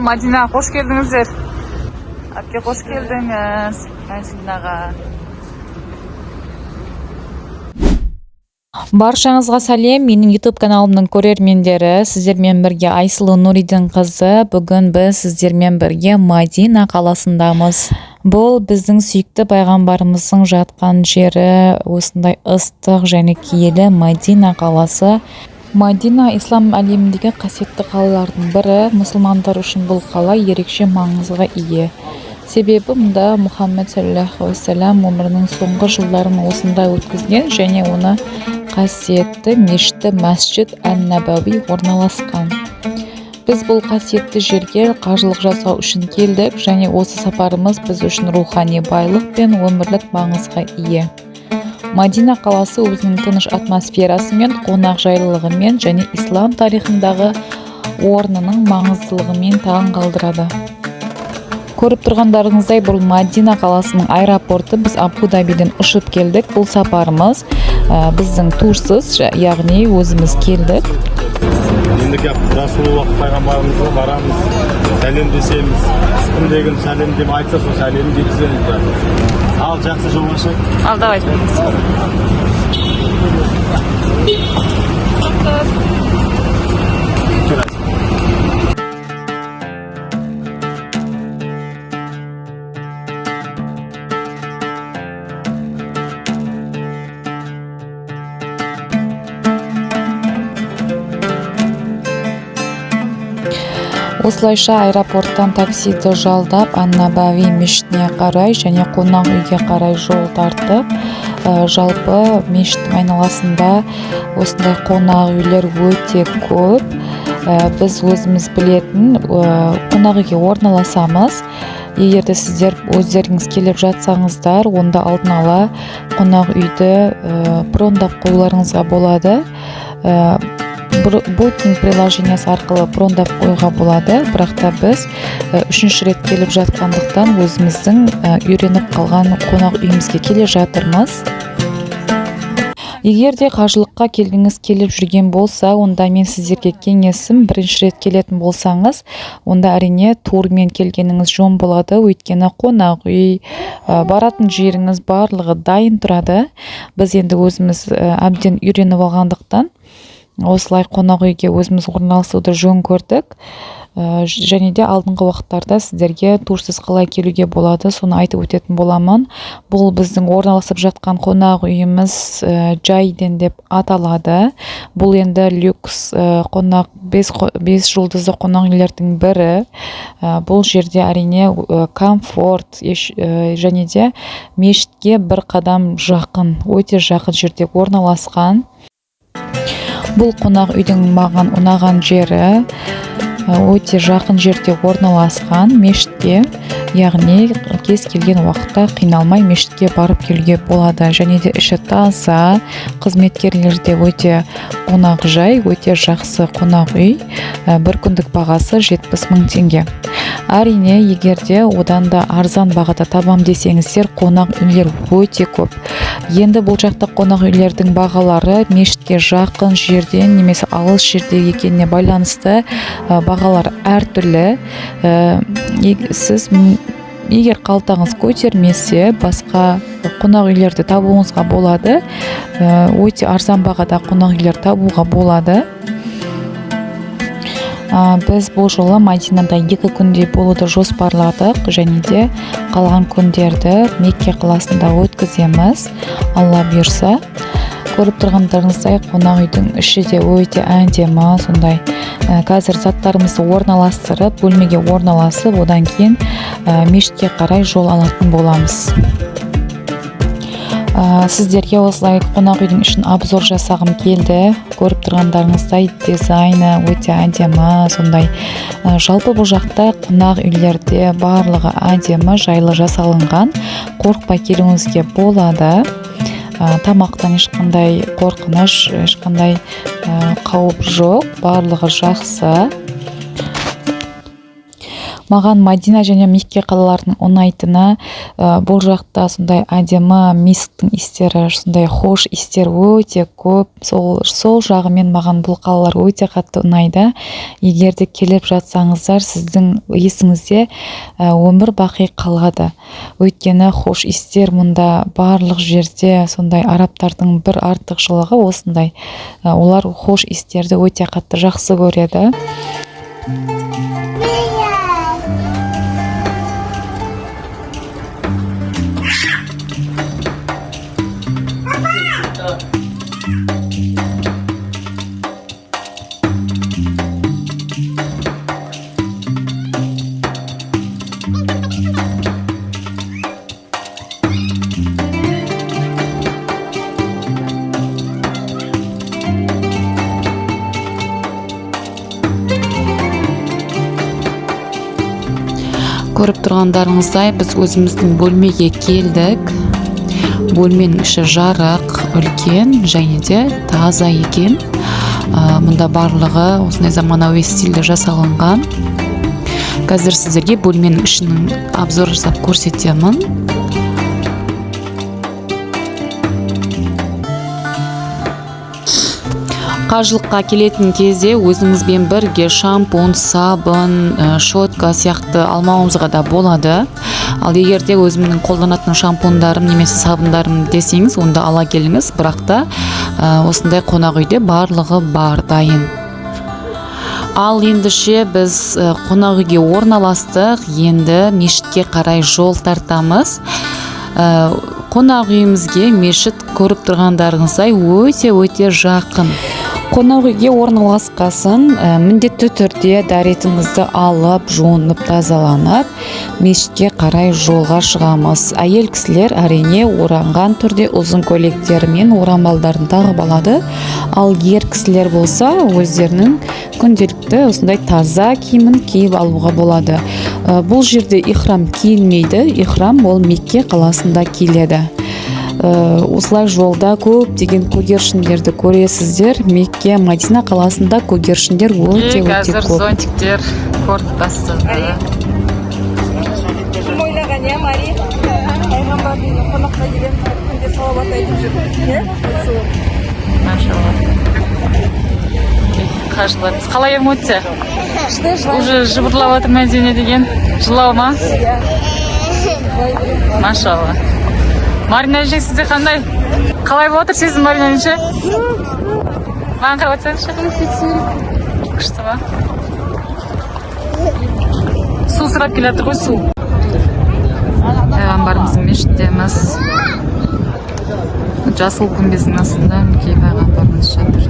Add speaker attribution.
Speaker 1: Мадина, қош келдіңіздер. Әпке, қош келдіңіз Мадинаға.
Speaker 2: Баршаңызға сәлем, менің YouTube каналымның көрермендері, сіздермен бірге Айсұлу Нуридин қызы. Бүгін біз сіздермен бірге Мадина қаласындамыз. Бұл біздің сүйікті пайғамбарымыздың жатқан жері, осындай ыстық және киелі Мадина қаласы. Мадина ислам әлеміндегі қасиетті қалалардың бірі. Мұсылмандар үшін бұл қала ерекше маңызға ие. Себебі мұнда Мұхаммед саллаллаху алейхи өмірінің соңғы жылдарын осында өткізген және оны қасиетті мешіті Мәсжид ән-Набауи орналасқан. Біз бұл қасиетті жерге қажылық жасау үшін келдік және осы сапарымыз біз үшін рухани байлық пен өмірлік маңызға ие. Мадина қаласы өзінің тыныш атмосферасымен, қонақжайлылығымен және ислам тарихындағы орнының маңыздылығымен таң қалдырады. Көріп тұрғандарыңыздай, бұл Мадина қаласының аэропорты. Біз Абу-Дабиден ұшып келдік. Бұл сапарымыз біздің турсыз, яғни өзіміз келдік.
Speaker 3: Енді кеп Расулаллах пайғамбарымызға барамыз, сәлемдесеміз. Кімде кім сәлем деп айтса, сол сәлемін жеткіземіз бәріміз. Ал жақсы жолға шығайық.
Speaker 1: Ал, давай.
Speaker 2: Осылайша аэропорттан таксиді жалдап, Ан-Набави мешітіне қарай және қонақ үйге қарай жол тарттық. Жалпы мешіттің айналасында осындай қонақ үйлер өте көп. Біз өзіміз білетін қонақ үйге орналасамыз. Егер де сіздер өздеріңіз келіп жатсаңыздар, онда алдын ала қонақ үйді брондап қоюларыңызға болады. Booking приложениесі арқылы брондап қоюға болады, бірақ та біз үшінші рет келіп жатқандықтан өзіміздің үйреніп қалған қонақ үйімізге келе жатырмыз. Егер де қажылыққа келгіңіз келіп жүрген болса, онда мен сіздерге кеңесім, бірінші рет келетін болсаңыз, онда әрине турмен келгеніңіз жөн болады, өйткені қонақ үй, баратын жеріңіз барлығы дайын тұрады. Біз енді өзіміз әбден үйреніп алғандықтан осылай қонақ үйге өзіміз орналасуды жөн көрдік. Және де алдыңғы уақыттарда сіздерге турсыз қалай келуге болады, соны айтып өтетін боламын. Бұл біздің орналасып жатқан қонақ үйіміз Жайден деп аталады. Бұл енді люкс қонақ, 5 жұлдызды қонақ үйлердің бірі. Бұл жерде әрине комфорт, және де мешітке бір қадам жақын, өте жақын жерде орналасқан. Бұл қонақ үйдің маған ұнаған жері, өте жақын жерде орналасқан мешітке, яғни кез келген уақытта қиналмай мешітке барып келуге болады. Және де іші таза, қызметкерлер де өте қонақжай, өте жақсы қонақ үй. Бір күндік бағасы 70 000 теңге. Әрине, егер де одан да арзан бағада табам десеңіздер, қонақ үйлер өте көп. Енді бұл жақта қонақ үйлердің бағалары мешітке жақын жерден немесе алыс жерде екеніне байланысты, бағалар әртүрлі. Сіз егер қалтаңыз көтермесе, басқа қонақ үйлерді табуыңызға болады. Өте арзан бағада қонақ үйлер табуға болады. Біз бұл жолы Мадинада 2 күндей болуды жоспарладық және де қалған күндерді Мекке қаласында өткіземіз. Алла бұйырса. Көріп тұрғандарыңыздай, қонақ үйдің іші де өте әдемі, сондай. Қазір заттарымызды орналастырып, бөлмеге орналасып, одан кейін мешітке қарай жол алатын боламыз. Сіздерге осылай қонақ үйдің ішін обзор жасағым келді. Көріп тұрғандарыңыздай, дизайны өте әдемі, сондай. Жалпы бұл жақта қонақ үйлерде барлығы әдемі, жайлы жасалынған. Қорықпай келуіңізге болады. Тамақтан ешқандай қорқыныш, ешқандай қауіп жоқ, барлығы жақсы. Маған Мадина және Мекке қалаларының ұнайтыны, бұл жақта сондай әдемі мисктің иістері, сондай хош иістер өте көп. Сол жағымен маған бұл қалалар өте қатты ұнайды. Егер де келіп жатсаңыздар, сіздің есіңізде өмір бақи қалады, өйткені хош иістер мұнда барлық жерде сондай. Арабтардың бір артықшылығы осындай, олар хош иістерді өте қатты жақсы көреді.
Speaker 4: Көріп тұрғандарыңыздай, біз өзіміздің бөлмеге келдік. Бөлменің іші жарық, үлкен және де таза екен. Мұнда барлығы осындай заманауи стильде жасалынған. Қазір сіздерге бөлменің ішінің обзор жасап көрсетемін. Қажылыққа келетін кезде өзіңізбен бірге шампунь, сабын, щетка сияқты алмауыңызға да болады. Ал егер де өзімнің қолданатын шампундарым немесе сабындарым десеңіз, онда ала келіңіз. Бірақ та осындай қонақ үйде барлығы бар, дайын. Ал ендеше біз қонақ үйге орналастық, енді мешітке қарай жол тартамыз. Қонақ үйімізге мешіт, көріп тұрғандарыңыздай, өте-өте жақын.
Speaker 2: Қонақ үйге орналасқасын, міндетті түрде дәретіңізді алып, жуынып, тазаланып, мешітке қарай жолға шығамыз. Әйел кісілер, әрине, оранған түрде ұзын көйлектері мен орамалдарын тағып алады. Ал ер кісілер болса, өздерінің күнделікті осындай таза киімін киіп алуға болады. Бұл жерде ихрам киілмейді. Ихрам ол Мекке қаласында киіледі. Осылай жолда көптеген көгершіндерді көресіздер. Мекке, Мадина қаласында көгершіндер өте өте
Speaker 1: Қазір
Speaker 2: көп.
Speaker 1: Зонтиктер көріп тастады.
Speaker 5: Кім ойлаған, иә, Мари? Пайғамбардың үйіне қонаққа келеміз деп күнде салауат айтып жүр. Иә? Сол.
Speaker 1: Машалла. Қажыларымыз қалай эмоция?
Speaker 5: Күшті, жылай.
Speaker 1: Уже жыбырлап жатыр Мәдине деген. Жылау ма?
Speaker 5: Иә. Жылай беремін.
Speaker 1: Машалла. Марина әже, сізде қандай? Қалай болып жатыр сезім, Марина әже? Маған қарап айтсаңызшы. Күшті ма? Су сұрап келе жатыр ғой, су. Пайғамбарымыздың мешітіндеміз. Жасыл күмбездің астында, мінекей, пайғамбарымыз жатыр.